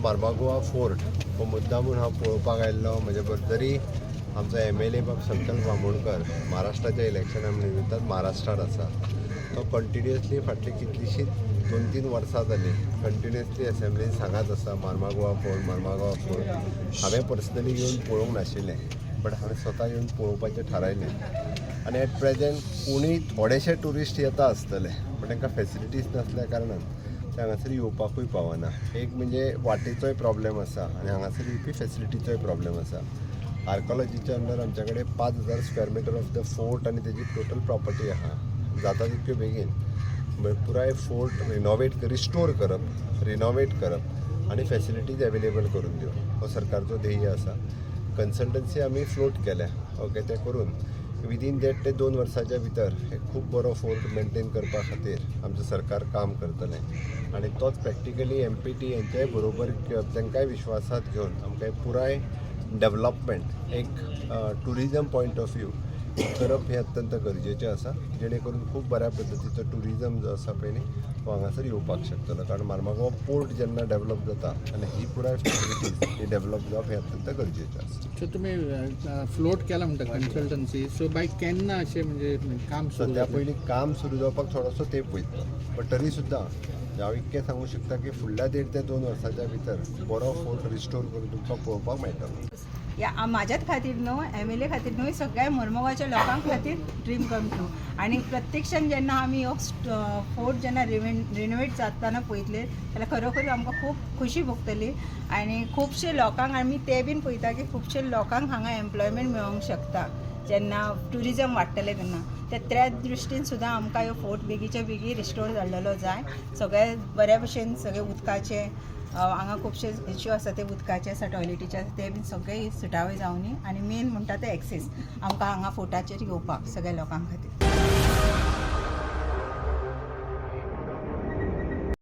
Marmagoa fort हो मुद्दामून हांव पळोवपाक आयिल्लो. म्हजे बरोबर जरी आमचो एमएलए बाब संकल्प बामोणकर महाराष्ट्राच्या इलेक्शना निमित्तान महाराष्ट्रान आसा, तो कंटिन्युअसली फाटली कितलींशींच 2-3 वर्सां जालीं कंटिन्युअसली असेंब्लीन सांगत आसा, मार्मागोवा फोर्ट, मार्मागोवा फोर्ट. हांवें पर्सनली येवन पळोवंक नाशिल्लें, बट हांवें स्वता येवन पळोवपाचें थारायलें. आनी एट प्रेजेंट कोणूय थोडेशे ट्युरिस्ट येता आसतले, पण तांकां फेसिलिटीज नासल्या कारणान ते हांगासर येवपाकूय पावना. एक म्हणजे वाटेचोय प्रॉब्लेम आसा आनी हांगासर येवपी फेसिलिटीचोय प्रॉब्लेम आसा. आर्कोलॉजीच्या अंडर आमच्या कडेन 5000 square meter of the fort आनी तेजी टोटल प्रॉपर्टी आहा. जाता तितक्यो बेगीन म्हणजे पुराय फोर्ट रिनोवेट, रिस्टोर करप, रिनोवेट करप आनी फेसिलिटीज अवेलेबल करून दिवप हो सरकारचो ध्येय आसा. कन्सल्टन्सी आमी फ्लोट केल्या, ओके. ते करून विदीन 1.5 ते 2 वर्साच्या भितर एक खूब बरो फोर्ट मेंटेन करपा खातीर आमचें सरकार काम करतलें आनी तोच प्रॅक्टिकली एमपीटी हेंच्याय बरोबर तांकांय विश्वासात घेवन आमकां हे पुराय डेवलपमेंट एक टुरिजम पॉयंट ऑफ व्यू करप हें अत्यंत गरजेचें आसा, जेणे करून खूब बऱ्या पद्दतीचो टुरिजम जो आसा पळय न्ही, तो हांगासर येवपाक शकतलो. कारण मार्मागोवा पोर्ट जेन्ना डेवलप जाता आनी ही पुराय फेसिलिटीज ही डेवलप जावप हें अत्यंत गरजेचें आसा. सो तुमी फ्लोट केला म्हणटा कन्सल्टन्सी, सो बाय केन्ना अशें म्हणजे काम सुरू सद्या जातलें? पयलीं काम सुरू जावपाक थोडोसो तेंप वयतलो, बट तरी सुद्दां हांव इतकें सांगूंक शकता की फुडल्या 1.5 ते 2 वर्साच्या भितर बरो फोर्ट रिस्टोर करून तुमकां पळोवपाक मेळटलो. या म्हाज्याच खातीर न्हू, एमएलए खातीर न्हय, सगळ्या मरमगांवच्या लोकां खातीर ड्रीम कम ट्रू. आनी प्रत्यक्षान जेन्ना आमी हो फोर्ट जेन्ना रिनोवेट जाताना पळयतले जाल्यार खरोखर आमकां खूब खुशी भोगतली. आनी खुबशे लोकांक आमी ते बीन पळयता की खुबशे लोकांक हांगा एम्प्लॉयमेंट मेळोंक शकता जेन्ना ट्युरिजम वाडटलें तेन्ना. त्या त्या दृश्टीन सुद्दां आमकां ह्यो फोर्ट बेगीच्या बेगी रिस्टोर जाल्लेलो जाय. सगळे बऱ्या भशेन सगळे उदकाचे हांगा खुबशे इश्यू आसा, ते उदकाचे आसा, टॉयलेटीचे आसा, ते बीन सगळे सुटावे जावनी. आनी मेन म्हणटा ते एक्सेस आमकां हांगा फोर्टाचेर येवपाक सगळ्या लोकां खातीर.